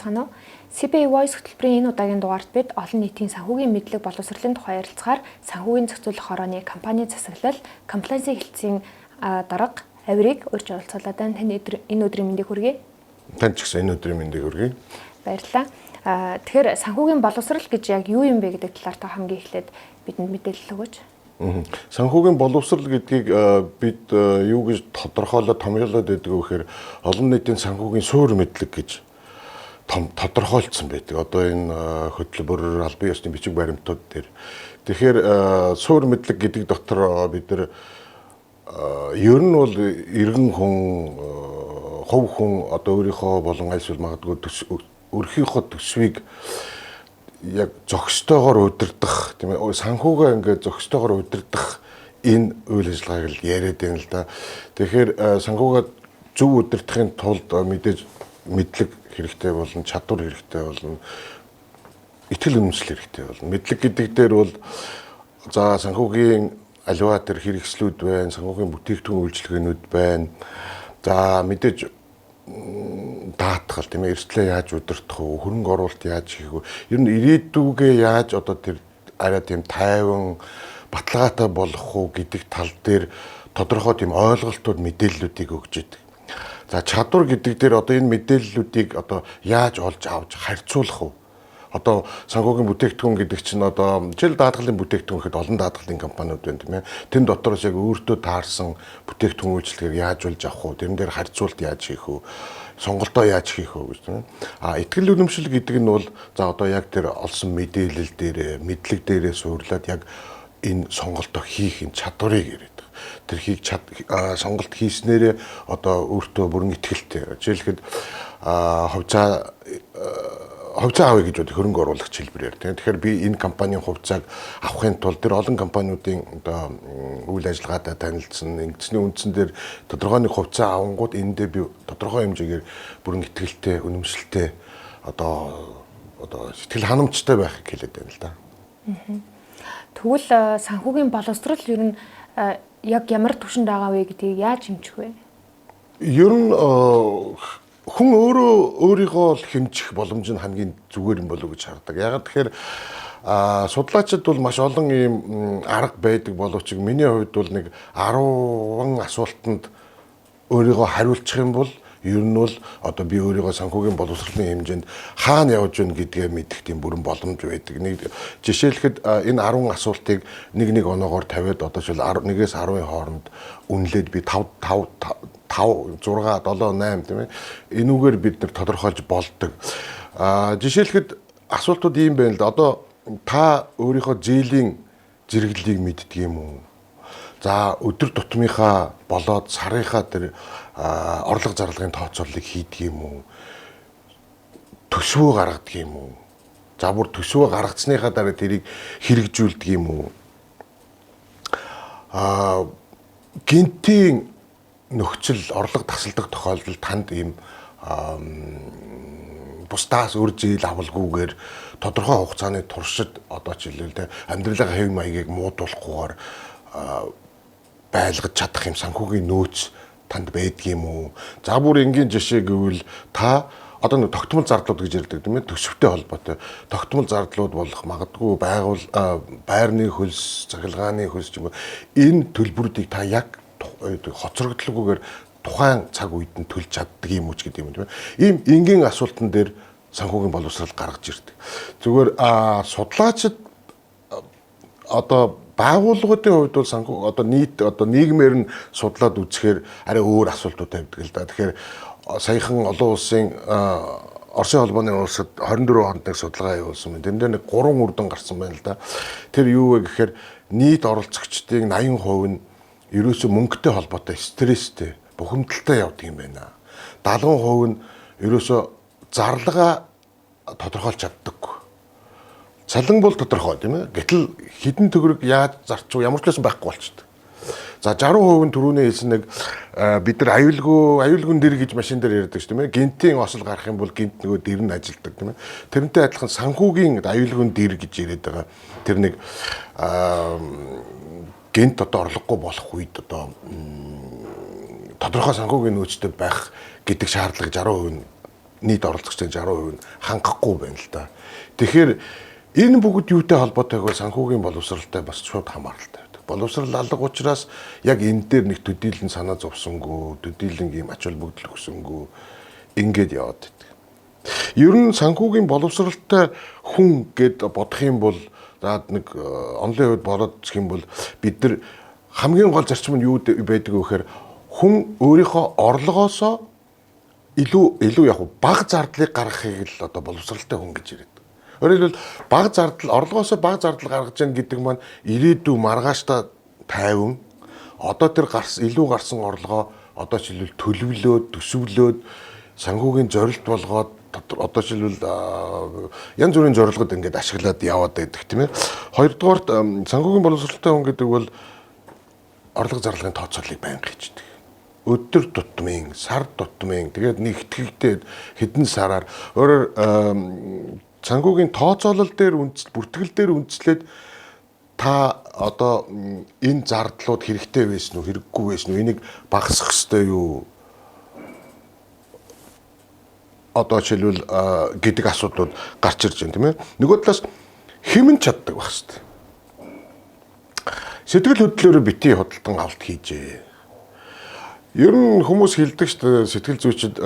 байцгаана уу? CPA Voice хөтөлбөрийн энэ удаагийн дугаарт бид олон нийтийн санхүүгийн мэдлэг боловсролын тухай ярилцахаар санхүүгийн зохицуулах хорооны компани засаглал, compliance-ийн хэлтсийн дарга Авирыг урьж оролцуулаад байна. Танд энэ өдрийн мэндийг хүргэе. Танд ч гэсэн энэ өдрийн мэндийг хүргэе. Баярлалаа. Тэгэхээр санхүүгийн боловсрол гэж яг юу юм бэ гэдэг талаар та хамгийн эхлээд бидэнд мэдээлэл өгөөч. Санхүүгийн боловсрол гэдгийг бид юу гэж тодорхойлоод томьёолоод байдаг вэ гэхээр олон нийтийн санхүүгийн суурь мэдлэг гэж том тодорхойлцсон байдаг. Одоо энэ хөтөлбөр, албан ёсны бичиг баримтууд дээр. Тэгэхээр суурь мэдлэг гэдэг дотор бид нар ер нь бол иргэн хүн, хувь хүн одоо өөрийнхөө болон аль эсвэл магадгүй өрхийнхөө төсвийг яг зохистойгоор удирдах, тийм ээ, санхүүгээ ингээд зохистойгоор удирдах энэ үйл ажиллагааг л яриад байна л да. Тэгэхээр санхүүгээ зөв удирдахын тулд мэдээж мэдлэг хэрэгтэй болно, чадвар хэрэгтэй болно, итгэл үнэмшил хэрэгтэй болно. Мэдлэг гэдэг дээр бол за санхүүгийн аливаа тэр хэрэгслүүд байна, санхүүгийн бүтээгдэхүүн үйлчилгээнүүд байна. За мэдээж даатгал, тийм ээ, эрсдлээ яаж удирдах вэ, хөрөнгө оруулалт яаж хийх вэ, ер нь ирээдүгээ яаж одоо тэр арай тийм тайван баталгаатай болох уу гэдэг тал дээр тодорхой тийм ойлголтууд, мэдээллүүдийг өгч идэг. За чадвар гэдэг дээр одоо энэ мэдээллүүдийг одоо яаж олж авч харьцуулах вэ? Одоо санхүүгийн бүтээгдэхүүн гэдэг чинь одоо жишээл даатгалын бүтээгдэхүүн гэхэд олон даатгалын компаниуд байна, тийм ээ. Тэн дотроос яг өөртөө таарсан бүтээгдэхүүн үйлчилгээг яаж олж авах вэ? Тэрэн дээр харьцуулт яаж хийх вэ? Сонголтоо яаж хийх вэ гэж, тийм ээ. А итгэл үнэмшил гэдэг нь бол за одоо яг тэр олсон мэдээлэл дээр, мэдлэг дээрээ суурлаад яг энэ сонголтоо хийх энэ чадварыг яриад. Тэр хийх сонголт хийснээрээ одоо өөртөө бүрэн итгэлтэй. Жишээлхэд хувьцаа авъя гэж бодох, хөрөнгө оруулагч хэлбэрээр, тийм. Тэгэхээр би энэ компанийн хувьцааг авахын тулд тэр олон компаниудын одоо үйл ажиллагаатай танилцсан, ингэсний үндсэн дээр тодорхой нэг хувьцаа авангууд эндээ би тодорхой хэмжээгээр бүрэн итгэлтэй, үнэмшилтэй, одоо сэтгэл ханамжтай байхыг хэлээд байна л да. Тэгвэл санхүүгийн боловсрол ер нь яг ямар түвшинд байгаа вэ гэдгийг яаж хэмжих вэ? Ер нь хүн өөрөө өөрийгөө л хэмжих боломж нь хамгийн зүгээр юм болов уу гэж хардаг. Ягаад тэгэхээр судлаачид бол маш олон ийм арга байдаг боловч миний хувьд бол нэг 10 асуултанд өөрийгөө хариулчих юм бол ер нь бол одоо би өөрийгөө санхүүгийн боловсролын хэмжээнд хаана явж байна гэдгээ мэдэх тийм бүрэн боломж байдаг. Нэг жишээлхэд энэ 10 асуултыг нэг нэг оноогоор тавиад одоо жишээл 1-ээс 10-ын хооронд үнэлээд би 5 5 5, 6, 7, 8, тийм ээ. Энүүгээр бид нар тодорхойлж болдог. Жишээлхэд асуултууд ийм байна л да. Одоо та өөрийнхөө зээлийн зэрэглэлийг мэддэг юм уу? За өдөр тутмынхаа болоод сарынхаа тэр орлого зарлагын тооцооллыг хийдэг юм уу? Төсвөө гаргадаг юм уу? За бүр төсвөө гаргацсныхаа дараа тэрийг хэрэгжүүлдэг юм уу? Гинтийн нөхцөл, орлого тасалдах тохиолдолд танд ийм бусдаас өр зээл авалгүйгээр тодорхой хугацааны туршид одоо жишээлбэл те амьдралын хэв маягийг муудуулахгүйгээр байлгаж чадах юм санхүүгийн нөөц танд байдгийм үү? За бүр энгийн жишээ гэвэл та одоо нэг тогтмол зардлууд гэж ярьдаг, тийм ээ, төсөвтэй холбоотой тогтмол зардлууд болох магадгүй байгуул байрны хөлс, цахилгааны хөлс ч юм уу, энэ төлбөрүүдийг та яг хоцрогдлоггүйгээр тухайн цаг үед нь төлж чаддаг юм уу ч гэдэг юм, тийм ээ. Ийм энгийн асуултан дээр санхүүгийн боловсрол гаргаж ирдэг. Зүгээр судлаачид одоо байгууллагуудын хувьд бол санхүү одоо нийт одоо нийгмээр нь судлаад үзэхээр арай өөр асуултууд тавьдаг л да. Тэгэхээр саяхан олон улсын Оросын холбооны улсад 24 онд нэг судалгаа явуулсан байна. Тэрэн дээр нэг 3 үр дүн гарсан байна л да. Тэр юу вэ гэхээр нийт оролцогчдын 80% нь ерөөсөө мөнгөтэй холбоотой стресстэй, бухимдалтай явдаг юм байна. 70% нь ерөөсөө зарлага тодорхойлж чаддаггүй. Цалин бол тодорхой, тийм ээ. Гэтэл хэдэн төгрөг яаж зарчих вэ? Ямар ч байсан байхгүй болчдөг. За 60% нь түрүүний хэлсэн нэг бид нар аюулгүй дэр гэж машин дээр ярьдаг шүү, тийм ээ. Гинтийн осол гарах юм бол гинт нөгөө дэр нь ажилдаг, тийм ээ. Тэрнтэй адилхан санхүүгийн аюулгүй дэр гэж яриад байгаа. Тэр нэг гинт одоо орлогогүй болох үед одоо тодорхой санхүүгийн нөөцтэй байх гэдэг шаардлага 60% нь нийт оролцогчдын 60% нь хангахгүй байна л да. Тэгэхээр энэ бүгд юутай холбоотой гэвэл санхүүгийн боловсралтай бас шууд хамааралтай байдаг. Боловсрал алга учраас яг энэ дээр нэг төдийлөн санаа зовсонгүй, төдийлөн ийм ач холбогдол өгсөнгүү ингээд яваад байдаг. Ер нь санхүүгийн боловсралтай хүн гэд бодох юм бол за нэг онлын хувьд бороод үзэх юм бол бид нар хамгийн гол зарчим нь юу байдаг вэ гэхээр хүн өөрийнхөө орлогоосоо илүү яг бага зардлыг гаргахыг л одоо боловсралтай хүн гэж яриад. Өөрөөр хэлбэл бага зардал, орлогоосоо бага зардал гаргаж яах гэдэг маань ирээдүй маргааштай тайван одоо тэр гарсан илүү гарсан орлогоо одоо жишээлбэл төлөвлөөд, төсөвлөөд санхүүгийн зорилт болгоод одоо жишээлбэл янз бүрийн зорилгод ингээд ашиглаад яваад байдаг тийм ээ. Хоёрдугаарт санхүүгийн боловсралтай хүн гэдэг бол орлого зарлагын тооцооллыг байнга хийждэг. Өдөр тутмын, сар тутмын тэгээд нэг итгэгдээд хэдэн сараар өөрөөр санхүүгийн тооцоолол дээр үндэс, бүртгэл дээр үндэслээд та одоо энэ зардлууд хэрэгтэй байсан уу, хэрэггүй байсан уу, энийг багасгах ёстой юу? Одоо жишээлбэл гэдэг асуудлууд гарч ирж байна тийм ээ. Нөгөө талаас хэмнэн чаддаг байх хэвээр. Сэтгэл хөдлөлөөр бити худалдан авалт хийжээ. Ер нь хүмүүс хэлдэг шүү дээ, сэтгэл зүйчид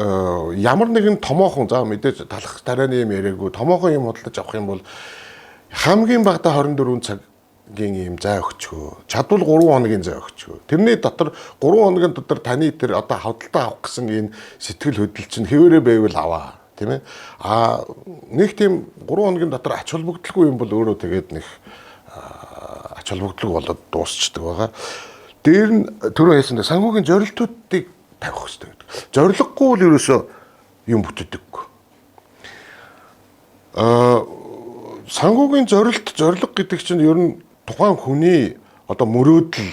ямар нэгэн томоохон за мэдээж талах тарианы юм яриаггүй томоохон юм худалдаж авах юм бол хамгийн багадаа 24 цагийн юм зай өгчгөө. Чадвал 3 хоногийн зай өгчгөө. Тэрний дотор 3 хоногийн дотор таны тэр одоо худалдаа авах гэсэн энэ сэтгэл хөдлөл чинь хэвээрээ байвал аваа, тийм ээ. А нэг тийм 3 хоногийн дотор ач холбогдолгүй юм бол өөрөө тэгээд нэг ач холбогдолгүй болоод дуусчдаг байгаа. Дээр нь түрүү хэлсэн дээр санхүүгийн зорилтуудыг тавих хэрэгтэй гэдэг. Зорилгогүй бол ерөөсөө юм бүтдэггүй. Санхүүгийн зорилт, зорилго гэдэг чинь ер нь тухайн хүний одоо мөрөөдөл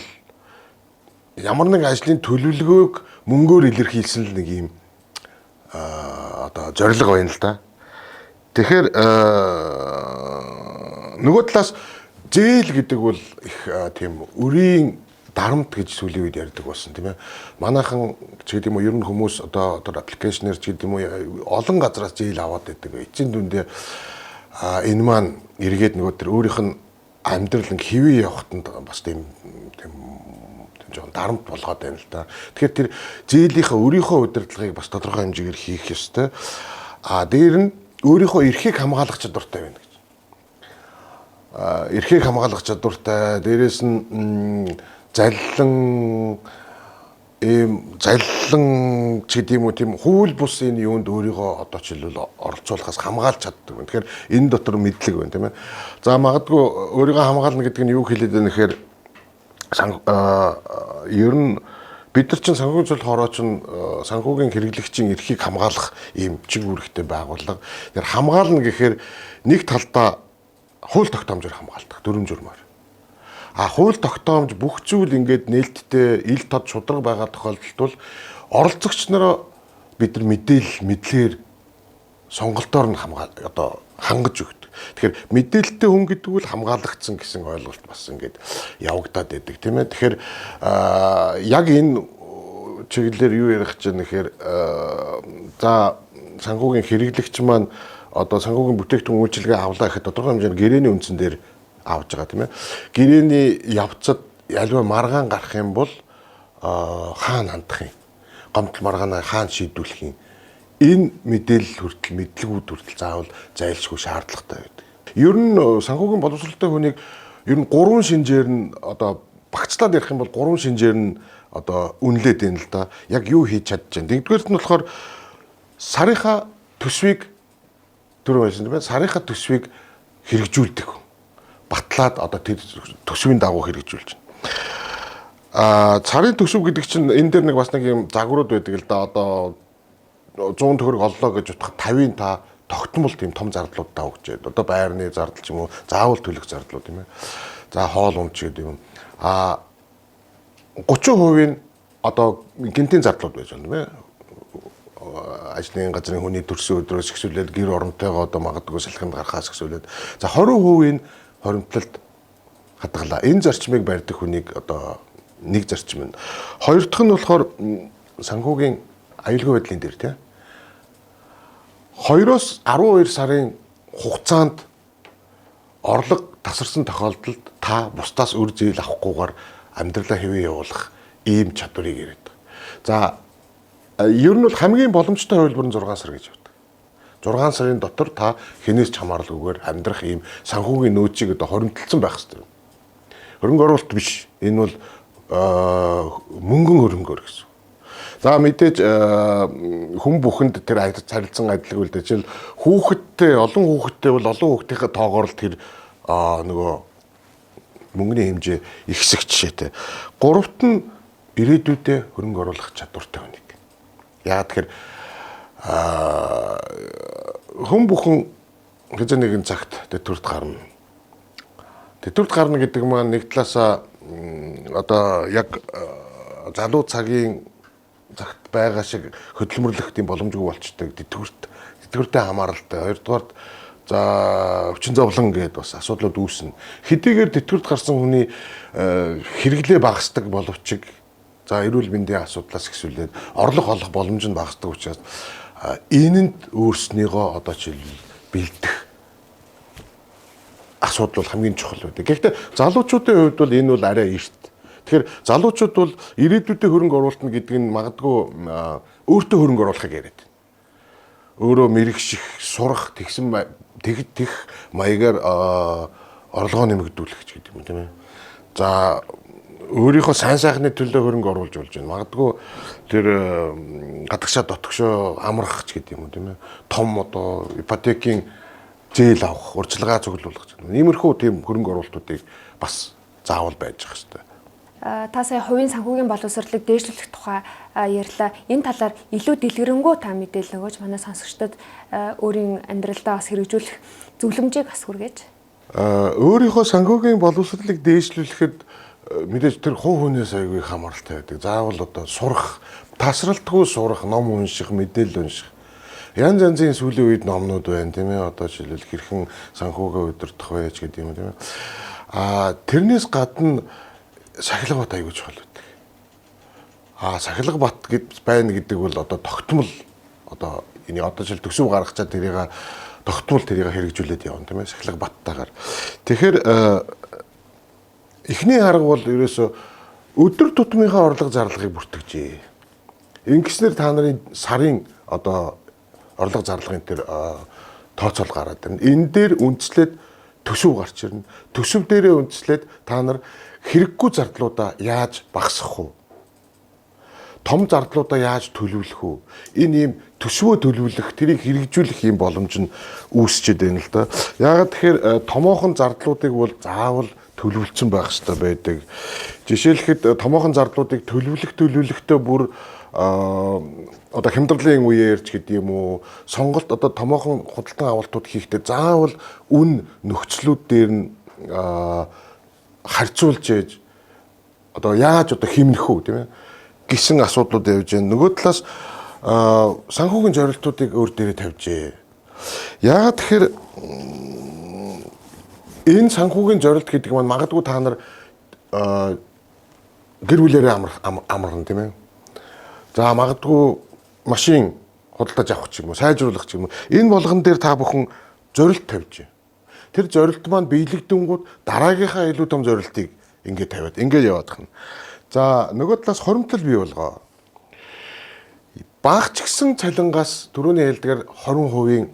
ямар нэг ажлын төлөвлөгөөг мөнгөөр илэрхийлсэн л нэг юм одоо зорилго байна л да. Тэгэхээр нөгөө талаас зээл гэдэг бол их тийм өрийн дарамт гэж сүүлийн үед ярьдаг болсон тийм ээ. Манайхан ч гэдэг юм уу ер нь хүмүүс одоо аппликейшнэр ч гэдэг юм уу олон газраас зээл аваад байдаг. Эцсийн дүндээ энэ маань эргээд нөгөө тэр өөрийнх нь амьдрал ингээ хэвээ явахтанд бас тийм тийм жоохон дарамт болгоод байна л да. Тэгэхээр тэр зээлийнхээ өөрийнхөө удирдлагыг бас тодорхой хэмжээгээр хийх ёстой. А дээр нь өөрийнхөө эрхийг хамгаалах чадвартай байна гэж. Эрхийг хамгаалах чадвартай. Дээрээс нь заллан ийм заллан ч гэдэг юм уу тийм хууль бус энэ юунд өөрийгөө одоо жишээлбэл оролцуулахаас хамгаалж чаддаг. Тэгэхээр энэ дотор мэдлэг байна тийм ээ. За магадгүй өөрийгөө хамгаална гэдэг нь юу хэлээд байна гэхээр ер нь бид нар чинь санхүүгийн цул хороо чинь санхүүгийн хэрэглэгчийн эрхийг хамгаалах ийм чиг үүрэгтэй байгууллага. Тэгэхээр хамгаална гэхээр нэг талдаа хууль тогтоомжоор хамгаалдаг дүрм журмаар. А хууль тогтоомж бүх зүйл ингээд нээлттэй ил тод шударга байгаа тохиолдолд бол оролцогч нараа бид нар мэдээлэл мэдлэгээр сонголтоор нь хамгаал одоо хангаж өгдөг. Тэгэхээр мэдээлэлтэй хүн гэдэг бол хамгаалагдсан гэсэн ойлголт бас ингээд явагдаад байдаг тийм ээ. Тэгэхээр яг энэ чиглэлээр юу ярих гэж байна гэхээр за санхүүгийн хэрэглэгч маань одоо санхүүгийн бүтээгдэхүүн үйлчилгээ авлаа гэхэд тодорхой хэмжээний гэрээний үндсэн дээр авж байгаа тийм ээ. Гэрээний явцад ялваа маргаан гарах юм бол хаана хандах юм? Гомдол маргаанаа хаана шийдвүлэх юм? Энэ мэдээлэл хүртэл мэдлэгүүд хүртэл заавал зайлшгүй шаардлагатай байдаг. Ер нь санхүүгийн боловсролтой хүнийг ер нь гурван шинжээр нь одоо багцлаад ярих юм бол гурван шинжээр нь одоо үнэлээд байна л да. Яг юу хийж чадж байна. Нэгдүгээрт нь болохоор сарынхаа төсвийг түрүү хэлсэн тийм ээ. Сарынхаа төсвийг хэрэгжүүлдэг. Батлаад одоо тэр төсвийн дагуу хэрэгжүүлж байна. Сарын төсөв гэдэг чинь энэ дээр нэг бас нэг юм загварууд байдаг л да. Одоо 100 төгрөг оллоо гэж утгах 50-ын та тогтмол тийм том зардлуудаа өгч яад. Одоо байрны зардал ч юм уу, заавал төлөх зардлууд тийм ээ. За хоол унд ч гэдэг юм. 30% нь одоо гинтийн зардлууд байж байна тийм ээ. Ажлын газрын хүний төрсөн өдрөөс ихсүүлээд гэр оронтойгоо одоо магадгүй салхинд гарахаас ихсүүлээд за 20% нь хоримтлалд хадгалаа. Энэ зарчмыг барьдаг хүнийг одоо нэг зарчим нь. Хоёр дахь нь болохоор санхүүгийн аюулгүй байдлын дээр тийм. 2-оос 12 сарын хугацаанд орлого тасарсан тохиолдолд та бусдаас үр зээл авахгүйгээр амьдралаа хэвээ явуулах ийм чадварыг яриад байгаа. За, ер нь бол хамгийн боломжтой хувилбар нь 6 сар гэж явдаг. 6 сарын дотор та хэнээс ч хамааралгүйгээр амьдрах ийм санхүүгийн нөөцийг одоо хоримтлсан байх хэрэгтэй. Хөрөнгө оруулалт биш. Энэ бол мөнгөн хөрөнгөөр гэсэн. За, мэдээж хүн бүхэнд тэр харилцан адилгүй л дээ. Жишээл хүүхэдтэй, олон хүүхэдтэй бол олон хүүхдийнхээ тоогоор л тэр нөгөө мөнгөний хэмжээ ихсэх жишээтэй. Гуравт нь ирээдүйдээ хөрөнгө оруулах чадвартай хүнийг. Яагаад тэгэхээр хүн бүхэн хэзээ нэгэн цагт тэтгэврт гарна. Тэтгэврт гарна гэдэг маань нэг талаасаа одоо яг залуу цагийн цагт байгаа шиг хөдөлмөрлөх тийм боломжгүй болчдөг. Тэтгэвртэй хамааралтай. Хоёрдугаарт за өвчин зовлон гэдээ бас асуудлууд үүснэ. Хэдийгээр тэтгэврт гарсан хүний хэрэглээ багасдаг боловч за эрүүл мэндийн асуудлаас ихсүүлээд орлого олох боломж нь багасдаг учраас энэнд өөрснийгөө одоо жишээлбэл бэлдэх асуудал бол хамгийн чухал байдаг. Гэхдээ залуучуудын хувьд бол энэ бол арай эрт. Тэгэхээр залуучууд бол ирээдүйдээ хөрөнгө оруулалтна гэдэг нь магадгүй өөртөө хөрөнгө оруулахыг яриад. Өөрөө мэрэгших, сурах, тэгсэн тех маягаар орлогоо нэмэгдүүлэх ч гэдэг юм, тийм ээ. За, өөрийнхөө сайн сайхны төлөө хөрөнгө оруулж болж байна. Магадгүй тэр гадагшаа дотгошоо амрах ч гэдэг юм уу, тийм ээ. Том одоо ипотекийн зээл авах, урьдчилгаа цуглуулах ч гэдэг. Иймэрхүү тийм хөрөнгө оруулалтуудыг бас заавал байж ах хэрэгтэй. Та сая хувийн санхүүгийн боловсролыг дээшлүүлэх тухай ярьлаа. Энэ талаар илүү дэлгэрэнгүй та мэдээлэл өгөөч. Манай сонсогчдод өөрийн амьдралдаа бас хэрэгжүүлэх зөвлөмжийг бас хүргээж. Өөрийнхөө санхүүгийн боловсролыг дээшлүүлэхэд мэдээж тэр хувь хүнээс аягүй хамааралтай байдаг. Заавал одоо сурах, тасралтгүй сурах, ном унших, мэдээлэл унших. Янз янзын сүүлийн үед номнууд байна, тийм ээ. Одоо жишээлбэл хэрхэн санхүүгээ удирдах вэ ч гэдэг юм, тийм ээ. Тэрнээс гадна сахилга бат аягүй чухал байдаг. Сахилга бат гэд байна гэдэг бол одоо тогтмол одоо энэ одоо жишээл төсөв гаргачаад тэрийг тогтмол тэрийг хэрэгжүүлээд явна, тийм ээ, сахилга баттайгаар. Тэгэхээр эхний арга бол ерөөсөө өдөр тутмынхаа орлого зарлагыг бүртгэжээ. Ингэснээр та нарын сарын одоо орлого зарлагын тэр тооцоол гараад ирнэ. Энэ дээр үндэслээд төсөв гарч ирнэ. Төсөв дээрээ үндэслээд та нар хэрэггүй зардлуудаа яаж багасгах вэ? Том зардлуудаа яаж төлөвлөх вэ? Энэ ийм төсвөө төлөвлөх, тэрийг хэрэгжүүлэх ийм боломж нь үүсчихэд байна л да. Яагаад тэгэхээр томоохон зардлуудыг бол заавал төлөвлөсөн байх хэрэгтэй байдаг. Жишээлхэд томоохон зардлуудыг төлөвлөх төлөвлөхдөө бүр одоо хямдралын үеэр ч гэдэг юм уу, сонголт одоо томоохон худалдан авалтууд хийхдээ заавал үн нөхцлүүд дээр нь харьцуулж ээж одоо яаж одоо хэмнэх үү, тийм ээ, гэсэн асуудлууд явж байна. Нөгөө талаас санхүүгийн зорилтуудыг өөр дээрээ тавьжээ. Яагаад тэгэхээр энэ санхүүгийн зорилт гэдэг маань магадгүй та нар гэр бүлээрээ амарна, тийм ээ. За, магадгүй машин худалдаж авах ч юм уу, сайжруулах ч юм уу. Энэ болгон дээр та бүхэн зорилт тавьж. Тэр зорилт маань биелэгдэнгүүд дараагийнхаа илүү том зорилтыг ингээд тавиад ингээд яваад байна. За, нөгөө талаас хоримтлал бий болгоо. Бага ч гэсэн цалингаас түрүүний хэлдгээр 20%-ийн,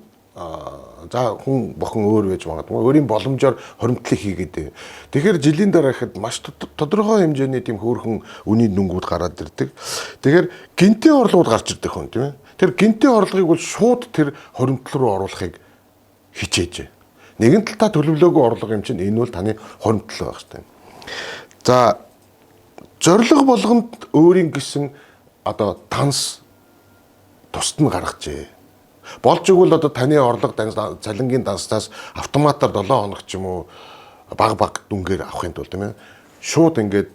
за, хүн бохон өөр байж магадгүй, өөрийн боломжоор хоримтлыг хийгээд. Тэгэхээр жилийн дараа ихэд маш тодорхой хэмжээний тийм хөөрхөн үний нүнгүүд гараад ирдэг. Тэгэхээр гинтийн орлогууд гарч ирдэг хүн, тийм ээ. Тэр гинтийн орлогыг бол шууд тэр хоримтл руу оруулахыг хичээж. Нэгэн талтаа төлөвлөөгүй орлого юм чинь энэ бол таны хоримтлал байх хэрэгтэй. За, зорилго болгонд өөрийн гэсэн одоо данс тусад нь гаргажээ. Болж игэл одоо таны орлого цалингийн дансаас автоматар 7 хоног ч юм уу баг баг дүнгээр авахын тулд, тийм ээ. Шууд ингээд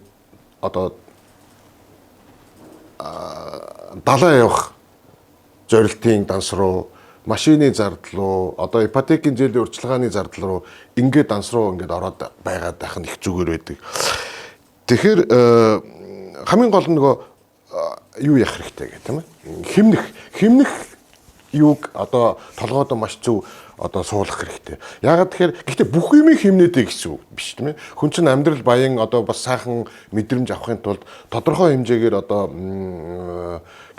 одоо далаа явах зорилтын данс руу, машины зардал руу, одоо ипотекийн зээлийн урьдчилгааны зардал руу ингээд данс руу ингээд ороод байгаад байх нь их зүгээр байдаг. Тэгэхээр хамгийн гол нь нөгөө юу яах хэрэгтэй гэх, тийм ээ. Хэмнэх хэмнэх юуг одоо толгойдоо маш зөв одоо суулгах хэрэгтэй. Яагаад тэгэхээр гэхдээ бүх юмыг хэмнээдэй гэсэн үг биш, тийм ээ. Хүн чинь амьдрал баян, одоо бас сайхан мэдрэмж авахын тулд тодорхой хэмжээгээр одоо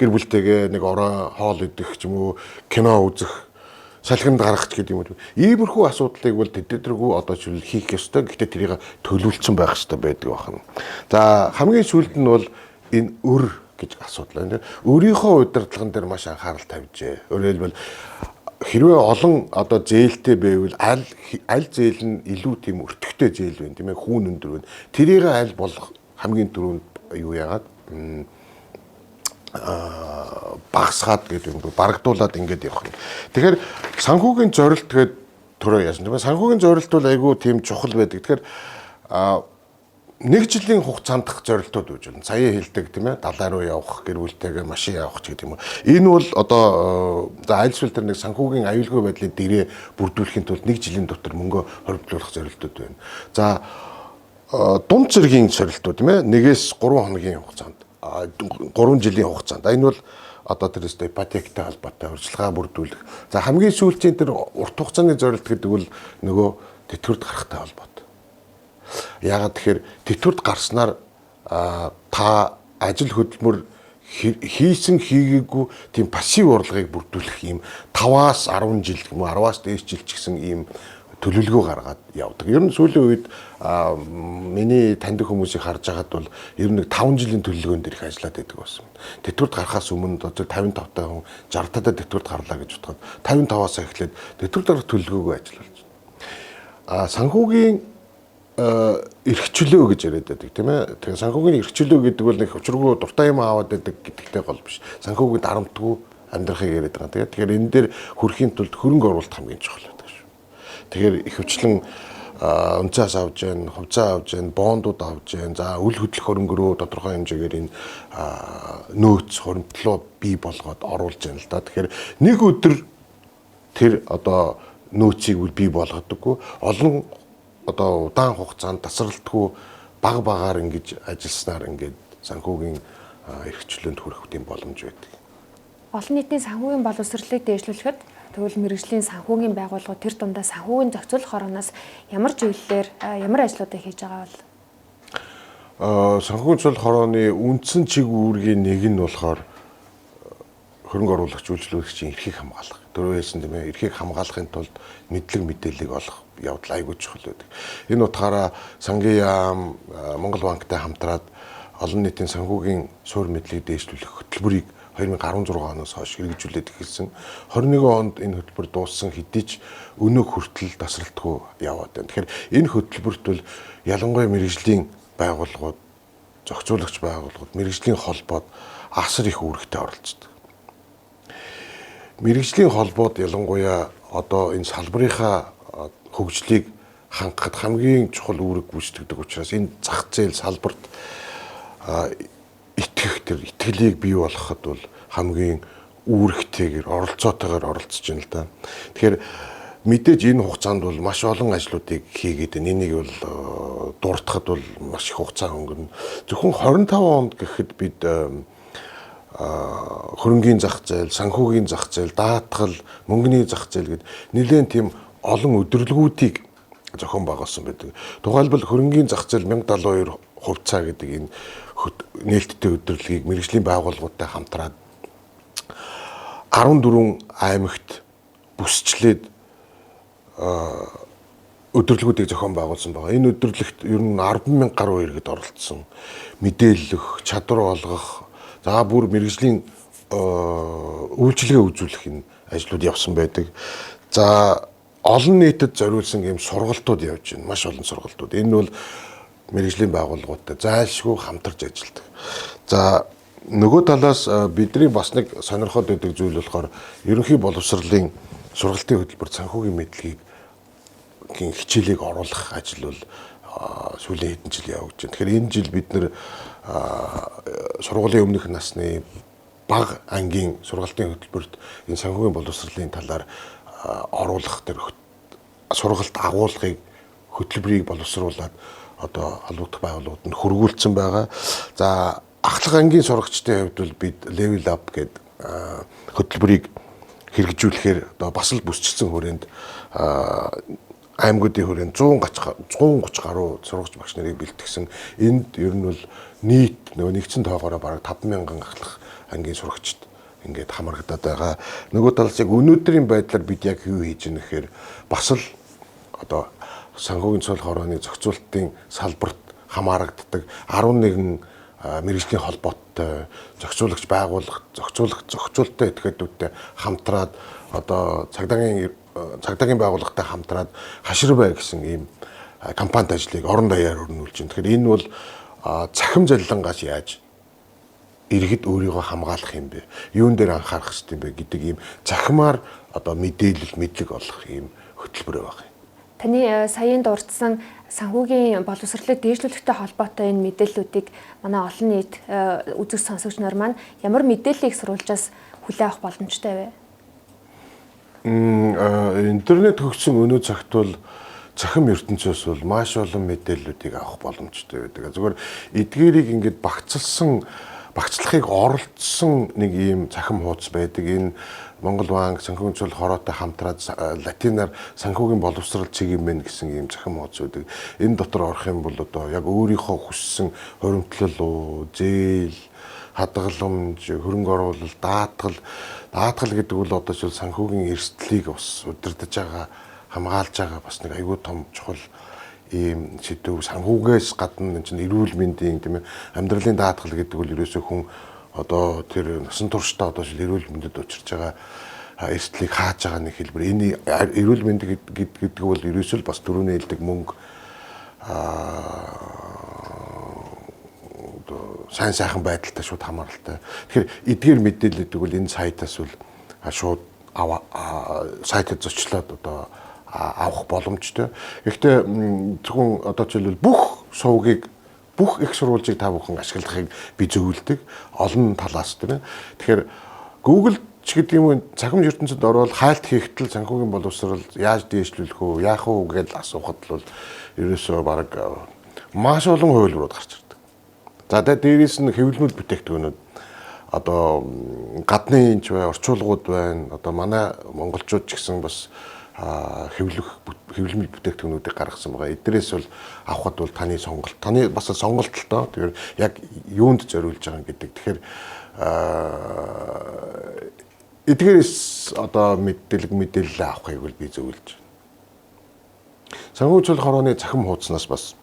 гэр бүлтэйгээ нэг орой хоол идэх ч юм уу, кино үзэх, салхинд гаргах ч гэдэг юм уу. Иймэрхүү асуудлыг бол тэдэргүй одоо жишээл хийх ёстой. Гэхдээ тэрийг төлөвлөсөн байх ёстой байдаг байна. За, хамгийн сүүлд нь бол энэ өр гэж асуудал байна. Өөрийнхөө удирдлаган дээр маш анхаарал тавьжээ. Өөрөөр хэлбэл, хэрвээ олон одоо зээлтэй байвал аль аль зээл нь илүү тийм өртөгтэй зээл вэ, тийм ээ, хүүн өндөр байна. Тэрийг аль болох хамгийн түрүүнд юу яагаад багасгаад гэдэг юм, барагдуулаад ингээд явах юм. Тэгэхээр санхүүгийн зорилт гээд түрүү яасан, тийм ээ. Санхүүгийн зорилт бол айгүй тийм чухал байдаг. Тэгэхээр нэг жилийн хугацаанд зорилтууд үүж байна. Сая хэлдэг, тийм ээ, далай руу явах, гэр бүлтэйгээ машин явах ч гэдэг юм уу. Энэ бол одоо за альсвал тэр нэг санхүүгийн аюулгүй байдлын дэрээ бүрдүүлэхийн тулд нэг жилийн дотор мөнгө хоригдлуулах зорилтууд байна. За, дунд зэргийн зорилтууд, тийм ээ, 1-ээс 3 хоногийн хугацаанд, 3 жилийн хугацаанд. Энэ бол одоо тэр өстой ипотектэй холбоотой урьдчилгаа бүрдүүлэх. За, хамгийн сүүлчийн тэр урт хугацааны зорилт гэдэг бол нөгөө тэтгэврт гарахтай холбоотой. Яагаад тэгэхээр тэтгэврт гарснаар та ажил хөдөлмөр хийсэн хийгээгүй тийм пассив урлагийг бүрдүүлэх юм 5-аас 10 жил юм уу, 10-аас дээш жил ч гэсэн ийм төлөвлөгөө гаргаад явдаг. Ер нь сүүлийн үед миний таньдаг хүмүүсийг харж байхад бол ер нь нэг 5 жилийн төлөвлөгөөн дээр их ажиллаад байдаг байсан. Тэтгэврт гарахаас өмнө одоо 55 та хүн 60 тадаа тэтгэврт гарлаа гэж бодоход 55-аас эхлээд тэтгэврт гарах төлөвлөгөөгөө ажиллуулж байна. Санхүүгийн эрх чөлөө гэж яриад байдаг, тийм ээ. Тэгэхээр санхүүгийн эрх чөлөө гэдэг бол нэг учиргүй дуртай юм аваад байдаг гэдэгтэй гол биш. Санхүүгийн дарамтгүй амьдрахыг яриад байгаа. Тэгэхээр энэ дээр хүрэхийн тулд хөрөнгө оруулалт хамгийн чухал байдаг шүү. Тэгэхээр ихэвчлэн үнцаас авж гэн, хувьцаа авж гэн, бондууд авж гэн, за үл хөдлөх хөрөнгөрөө тодорхой хэмжээгээр энэ нөөц хуримтлуу бий болгоод оруулж гэн л да. Тэгэхээр нэг өдөр тэр одоо нөөцийг үл бий болгодоггүй, олон одоо удаан хугацаанд тасралтгүй баг багаар ингэж ажилласнаар ингээд санхүүгийн эрх чөлөөнд хүрэх тийм боломж байдаг. Олон нийтийн санхүүгийн боловсролыг дээшлүүлэхэд тэгвэл мэргэжлийн санхүүгийн байгууллагууд, тэр дундаа санхүүгийн зохицуулах хорооноос ямар чиглэлээр ямар ажлуудыг хийж байгаа бол? Санхүүгийн зохицуулах хорооны үндсэн чиг үүргийн нэг нь болохоор хөрөнгө оруулагч, үйлчлүүлэгчийн эрхийг хамгаалах. Дөрөв хэлсэн, тийм ээ, эрхийг хамгаалахын тулд мэдлэг мэдээллийг олох явдал айгүй чухал байдаг. Энэ утгаараа Сангийн яам, Монгол банктай хамтраад олон нийтийн санхүүгийн суурь мэдлэгийг дээшлүүлэх хөтөлбөрийг 2016 оноос хойш хэрэгжүүлээд эхэлсэн. 21 онд энэ хөтөлбөр дууссан хэдий ч өнөөх хүртэл тасралтгүй яваад байна. Тэгэхээр энэ хөтөлбөрт бол ялангуяа мэргэжлийн байгууллагууд, зохицуулагч байгууллагууд, мэргэжлийн холбоод асар их үүрэгтэй оролцдог. Мэргэжлийн холбоод ялангуяа одоо энэ салбарынхаа хөгжлийг хангахад хамгийн чухал үүрэг гүйцэтгэдэг учраас энэ зах зээл салбарт итгэх тэр итгэлийг бий болгоход бол хамгийн үүрэгтэйгээр, оролцоотойгоор оролцож байна л да. Тэгэхээр мэдээж энэ хугацаанд бол маш олон ажлуудыг хийгээд байна. Энийг бол дуртахад бол маш их хугацаа өнгөрнө. Зөвхөн 25 онд гэхэд бид хөрөнгийн зах зээл, санхүүгийн зах зээл, даатгал, мөнгөний зах зээл гэд нэлээд тийм олон өдөрлгүүдийг зохион байгуулсан байдаг. Тухайлбал хөрөнгийн зах зээл 1072 хувьцаа гэдэг энэ нээлттэй өдөрлөгийг мэргэжлийн байгууллагуудтай хамтраад 14 аймагт бүсчлээд өдөрлгүүдийг зохион байгуулсан байгаа. Энэ өдөрлөгт ер нь 10,000 гаруй иргэд оролцсон. Мэдээлэл өгөх, чадвар олгох, за бүр мэргэжлийн үйлчилгээ үзүүлэх энэ ажлууд явсан байдаг. За, олон нийтэд зориулсан ийм сургалтууд явж байна. Маш олон сургалтууд. Энэ бол мэргэжлийн байгууллагуудтай зайлшгүй хамтарч ажилладаг. За, нөгөө талаас бидний бас нэг сонирхоод байдаг зүйл болохоор ерөнхий боловсролын сургалтын хөтөлбөр санхүүгийн мэдлэгийг хичээлийг оруулах ажил бол сүүлийн хэдэн жил явагдаж байна. Тэгэхээр энэ жил бид нэр сургуулийн өмнөх насны бага ангийн сургалтын хөтөлбөрт энэ санхүүгийн боловсролын талаар оруулах тэр сургалт агуулгыг, хөтөлбөрийг боловсруулад одоо холбогдох байгууллагууд нь хөргүүлсэн байгаа. За, ахлах ангийн сурагчдын хувьд бол бид level up гэдэг хөтөлбөрийг хэрэгжүүлэхээр одоо бас л бүсчилсэн хүрээнд аймагуудын хүрээнд 130 гаруй сурагч багш нарыг бэлтгэсэн. Энд ер нь бол нийт нөгөө нэгдсэн тоогоороо бараг 5000 ахлах ангийн сурагчид ингээд хамрагдаад байгаа. Нөгөө талаас яг өнөөдрийн байдлаар бид яг юу хийж байгаа гэхээр бас л одоо санхүүгийн цол хорооны зохицуултын салбарт хамаарагддаг 11 мэргэжлийн холбоотой зохицуулагч байгууллага, зохицуулагч, зохицуулттай этгээдүүдтэй хамтраад одоо цагдаагийн байгууллагатай хамтраад хашир бай гэсэн ийм кампанит ажлыг орон даяар өрнүүлж байна. Тэгэхээр энэ бол цахим заллангаас яаж иргэд өөрийгөө хамгаалах юм бэ? Юун дээр анхаарах хэрэгтэй юм бэ гэдэг ийм цахимаар одоо мэдээлэл, мэдлэг олох ийм хөтөлбөр байх юм. Таны саяын дурдсан санхүүгийн боловсролыг дээшлүүлэхтэй холбоотой энэ мэдээллүүдийг манай олон нийт үзэг сонсогч нар маань ямар мэдээллийг сурвалжаас хүлээн авах боломжтой вэ? Интернет хөгжсөн өнөө цагт бол цахим ертөнцөөс бол маш олон мэдээллүүдийг авах боломжтой байдаг. Зүгээр эдгээрийг ингээд багцлсан, багцлахыг оролдсон нэг ийм цахим хуудас байдаг. Энэ Монгол банк санхүүгийн цол хороотой хамтраад латинаар санхүүгийн боловсрол цэг юм гэсэн ийм цахим хуудас байдаг. Энэ дотор орох юм бол одоо яг өөрийнхөө хүссэн хоримтлал уу, зээл, хадгаламж, хөрөнгө оруулалт, даатгал гэдэг бол одоо жишээл санхүүгийн эрсдлийг бас удирдах байгаа, хамгаалж байгаа бас нэг айгүй том чухал ийм сэдв. Санхүүгээс гадна энэ чинь эрүүл мэндийн, тийм ээ, амьдралын даатгал гэдэг бол ерөөсөө хүн одоо тэр насан туршдаа одоо жишээл эрүүл мэндэд учирч байгаа эрсдлийг хааж байгаа нэг хэлбэр. Энэ эрүүл мэнд гэдэг бол ерөөсөө л бас түрүүний хэлдэг мөнгө одоо сайн сайхан байдалтай шууд хамааралтай. Тэгэхээр эдгээр мэдээллүүдийг бол энэ сайтаас бол шууд сайтад зочлоод одоо авах боломжтой. Гэхдээ зөвхөн одоо жишээлбэл бүх сувгийг, бүх их сурвалжийг та бүхэн ашиглахыг би зөвлөдөг. Олон талаас, тийм ээ. Тэгэхээр Google ч гэдэг юм уу, цахим ертөнцид ороод хайлт хийхдээ санхүүгийн боловсрол яаж дээшлүүлэх үү, яах уу гэж асуухад бол ерөөсөө бараг маш олон хувилбарууд гарч ирдэг. За, тэгээд дээрээс нь хэвлэмэл бүтээгдэхүүнүүд одоо гадны энч бай, орчуулгууд байна. Одоо манай монголчууд ч гэсэн бас хэвлэмэл бүтээгдэхүүнүүдийг гаргасан байгаа. Эднээс бол авахд бол таны сонголт, таны бас сонголт л доо. Тэгэхээр яг юунд зориулж байгаа гэдэг. Тэгэхээр эдгээрээс одоо мэдээлэл авахыг бол би зөвлөж байна. Санхүүжил хорооны цахим хуудаснаас бас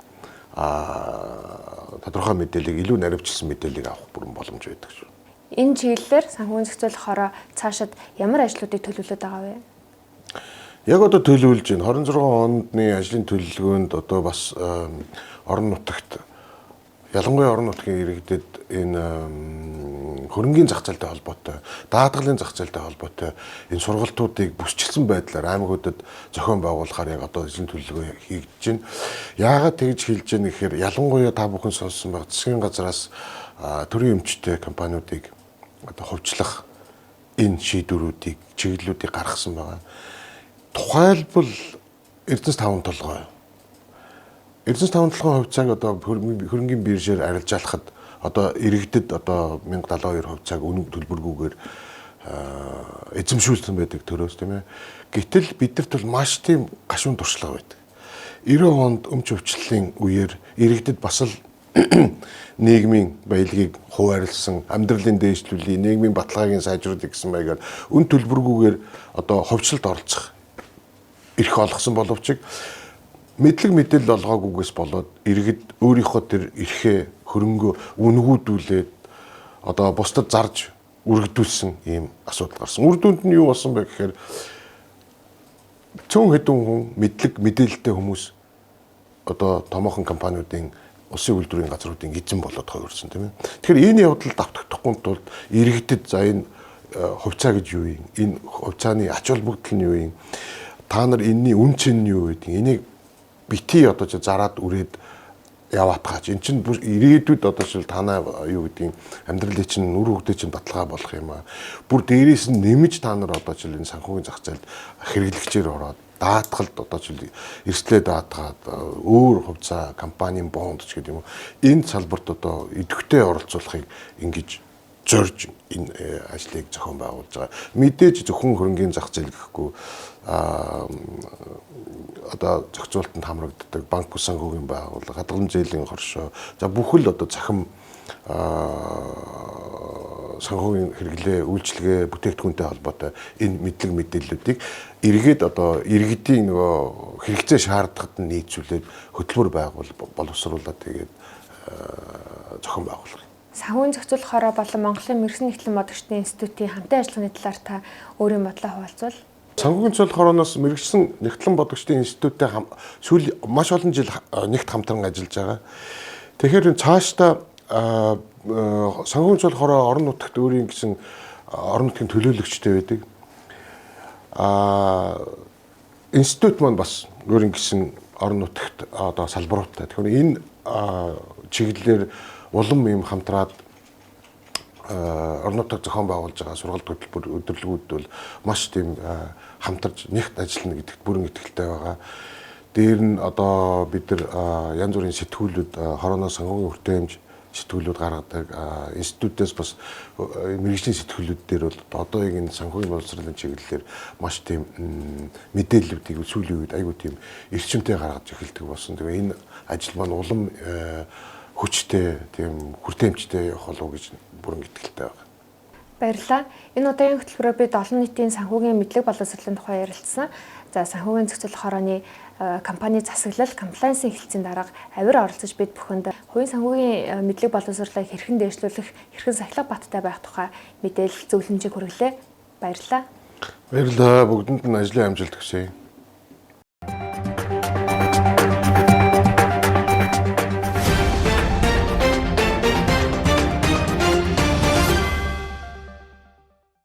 тодорхой мэдээллийг, илүү наривчлсан мэдээллийг авах бүрэн боломж байдаг шүү. Энэ чиглэлээр санхүүгийн зохицуулах хороо цаашид ямар ажлуудыг төлөвлөд байгаа вэ? Яг одоо төлөвлөж байна. 26 ондны ажлын төлөвлөгөөнд одоо бас орон нутагт, ялангуяа орон нутгийн иргэдэд энэ хөрөнгийн зах зээлтэй холбоотой, даатгалын зах зээлтэй холбоотой энэ сургалтуудыг бүсчилсэн байдлаар аймагуудад зохион байгуулахаар яг одоо ажлын төлөвлөгөө хийгдэж байна. Яагаад тэгж хэлж байна гэхээр ялангуяа та бүхэн сонссон байх засгийн газраас төрийн өмчтэй компаниудыг одоо хувьчлах энэ шийдвэрүүдийг, чиглэлүүдийг гаргасан байгаа. Тухайлбал Эрдэнэс таван толгой. Эрдэнэс таван толгойн хувьцааг одоо хөрөнгийн биржээр арилжаалахад одоо иргэдэд одоо 1072 хувьцааг үнэ төлбөргүйгээр эзэмшүүлсэн байдаг төрөөс, тийм ээ. Гэтэл бидэрт бол маш тийм гашуун туршлага байдаг. 90 онд өмч өвчлөлийн үеэр иргэдэд бас л нийгмийн баялагийг хуваарлсан, амьдралын дээшлүүлээ, нийгмийн баталгааг сайжруулах гэсэн маягаар үн төлбөргүйгээр одоо хувьчлалд оролцох эрх олгосон боловч мэдлэг мэдээлэл олгоогүйгээс болоод иргэд өөрийнхөө тэр эрхээ, хөрөнгөө үнгүүдүүлээд одоо бусдад зарж үргэлдүүлсэн ийм асуудал гарсан. Үр дүнд нь юу болсон бэ гэхээр цөөн хэдэн хүн мэдлэг мэдээлэлтэй хүмүүс одоо томоохон компаниудын, улсын үйлдвэрийн газруудын эзэн болоод хувирсан, тийм ээ. Тэгэхээр энэ явдал давтагдахгүй тулд иргэдэд за энэ хувьцаа гэж юу юм? Энэ хувьцааны ач холбогдол нь юу юм? Та нар энэний үн чин нь юу гэдэг? Энийг бити одоо чи зараад үрээд яваатгаач. Эн чинь ирээдүйд одоо шил танаа юу гэдгийг амьдралын чинь үр хөвгдөө чинь баталгаа болох юм аа. Бүр дээрээс нь нэмж та нар одоо жишээл энэ санхүүгийн зах зээлд хэрэглэгчээр ороод даатгалд одоо жишээл эрсдлээ даатгаад өөр хувьцаа компанийн бонд ч гэдэг юм уу. Энэ салбарт одоо идэвхтэй оролцуулахыг ингэж зорж энэ ажлыг зохион байгуулж байгаа. Мэдээж зөвхөн хөрөнгийн зах зээл гэхгүй одоо зохицуултанд хамрагддаг банк ус санхүүгийн байгууллага, хадгаламж зээлийн хоршоо, за бүхэл одоо цахим санхүүгийн хэрэглээ, үйлчилгээ, бүтээгдэхүүнтэй холбоотой энэ мэдлэг мэдээллүүдийг эргээд одоо иргэдийн нөгөө хэрэгцээ шаардлагад нь нийцүүлээд хөтөлбөр байгуул боловсруулаад тэгээд зохион байгуулах. Санхүүгийн зохицуулах хороо болон Монголын мэргэсэн нэгтлэн бодогчдын институтийн хамтын ажиллагааны талаар та өөрийн бодлоо хуваалцвал. Санхүүгийн зохицуулах хорооноос мэргэсэн нэгтлэн бодогчдын институттэй сүүл маш олон жил нэгт хамтран ажиллаж байгаа. Тэгэхээр цаашдаа санхүүгийн зохицуулах хороо орон нутагт өөрийн гэсэн орон нутгийн төлөөлөгчтэй байдаг. Институт маань бас өөрийн гэсэн орон нутагт одоо салбаруудтай. Тэгэхээр энэ чиглэлээр улам юм хамтраад орон нутаг зохион байгуулж байгаа сургалт хөтөлбөр өдөрлгүүд бол маш тийм хамтарч нэгт ажиллана гэдэгт бүрэн итгэлтэй байгаа. Дээр нь одоо бид нар янз бүрийн сэтгүүлүүд хорооноос санхүүгийн хүртээмж сэтгүүлүүд гаргадаг. Институтээс бас мэргэжлийн сэтгүүлүүд дээр бол одоо яг энэ санхүүгийн боловсролын чиглэлээр маш тийм мэдээллүүдийг сүүлийн үед айгүй тийм эрчимтэй гаргаж эхэлдэг болсон. Тэгээ энэ ажил маань улам хүчтэй, тийм хүртээмжтэй явах болов уу гэж бүрэн итгэлтэй байна. Баярлалаа. Энэ удаагийн хөтөлбөрөөр бид олон нийтийн санхүүгийн мэдлэг боловсролын тухай ярилцсан. За санхүүгийн зохицуулах хорооны компани засаглал, комплаенсын хэлтсийн дарга авир оролцож бид бүхэнд хувийн санхүүгийн мэдлэг боловсролыг хэрхэн дээшлүүлэх, хэрхэн сахилга баттай байх тухай мэдээлэл зөвлөмжийг хүргэлээ. Баярлалаа. Баярлалаа. Бүгдэнд нь ажлын амжилт хүсье.